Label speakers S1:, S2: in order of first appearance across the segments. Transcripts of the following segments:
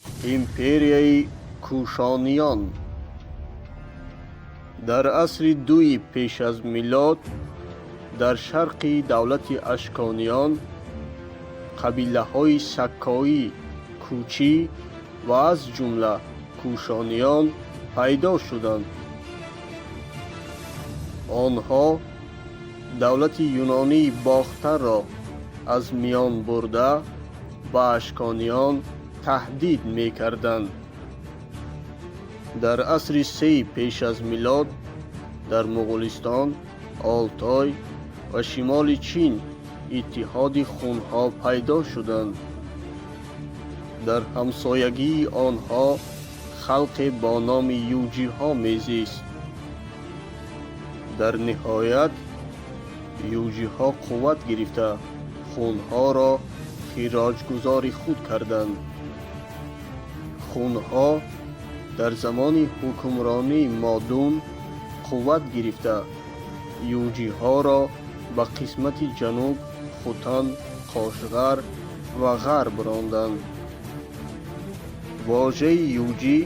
S1: Империяи Кушониён. Дар асри дуи пеш аз милод дар шарқи давлати Ашкониён қабилаҳои саккоӣ, кӯчӣ ва аз ҷумла кушониён пайдо шуданд. Онҳо давлати юнонии Бохтарро аз миён бурда, ба ашкониён таҳдид мекарданд. Дар асри сеи пеш аз милод дар Муғулистон, Олтой ва шимоли Чин иттиҳоди хунҳо пайдо шуданд. Дар ҳамсоягии онҳо халқе бо номи юҷиҳо мезист. Дар ниҳоят юҷиҳо қувват гирифта, хунҳоро хироҷгузори худ карданд. Хунҳо дар замони ҳукмронии Модун қувват гирифта, юҷиҳоро ба қисмати ҷануб, Хутан, Қошғар ва ғарб ронданд. Вожаи юҷӣ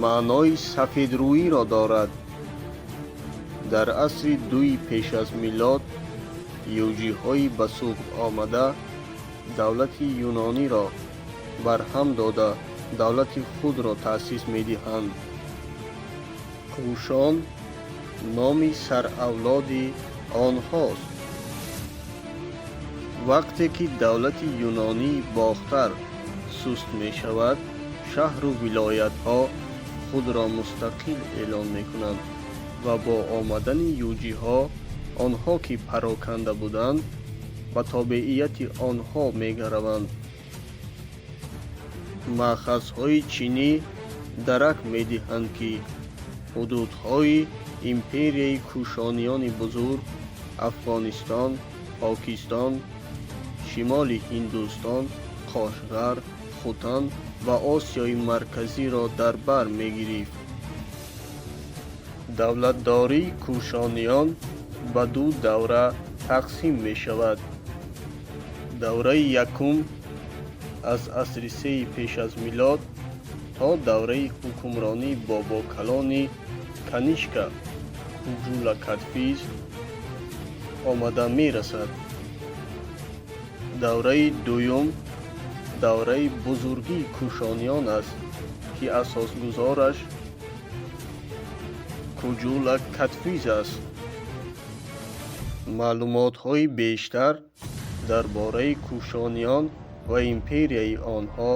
S1: маънои сафедрӯиро дорад. Дар асри дуи пеш аз милод юҷиҳои ба Суғд омада давлати юнониро барҳам дода, давлати худро таъсис медиҳанд. Кушон номи саравлоди онҳост. Вақте ки давлати юнонии Бохтар суст мешавад, шаҳру вилоятҳо худро мустақил эълон мекунанд ва бо омадани юҷиҳо онҳо, ки пароканда буданд, ба тобеияти онҳо мегараванд. Маъхазҳои чинӣ дарак медиҳанд, ки ҳудудҳои империяи Кушониёни Бузург Афғонистон, Покистон, шимоли Ҳиндустон, Қошғар, Хутан ва Осиёи Марказиро дар бар мегирифт. Давлатдории кушониён ба ду давра тақсим мешавад. Давраи якум аз асри сеи пеш аз милод то давраи ҳукмронии бобокалони Канишка, Куҷула Кадфиз, омада мерасад. Давраи дуюм давраи бузургии кушониён аст, ки асосгузораш Куҷула Кадфиз аст. Маълумотҳои бештар дар бораи кушониён ва империяи онҳо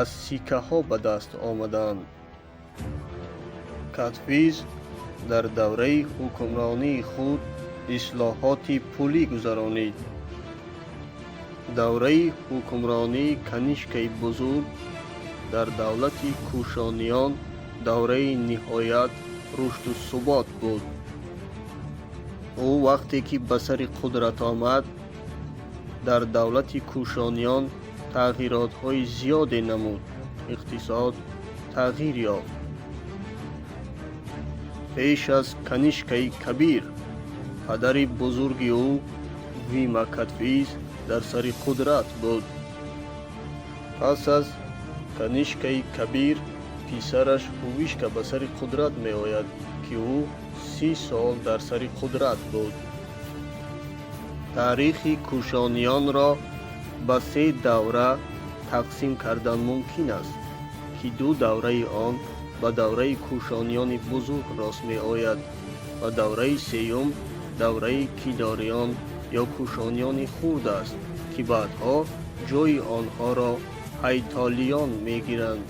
S1: аз сиккаҳо ба даст омадаанд. Кадфиз дар давраи ҳукмронии худ ислоҳоти пулӣ гузаронид. Давраи ҳукмронии Канишкаи Бузург дар давлати кушониён давраи ниҳоят рушду субот буд. Ӯ вақте ки ба сари қудрат омад, дар давлати кушониён тағйиротҳои зиёде намуд, иқтисод тағйир ёфт. Пеш аз Канишкаи Кабир падари бузурги ӯ Вима Кадфиз дар сари қудрат буд. Пас аз Канишкаи Кабир писараш Ҳувишка ба сари қудрат меояд, ки ӯ 30 сол дар сари қудрат буд. Таърихи кушониёнро ба се давра тақсим кардан мумкин аст, ки ду давраи он ба давраи кушониёни бузург рост меояд ва давраи сеюм давраи кидариён ё кушониёни хурд аст, ки баъдҳо ҷойи онҳоро ҳайтолиён мегиранд.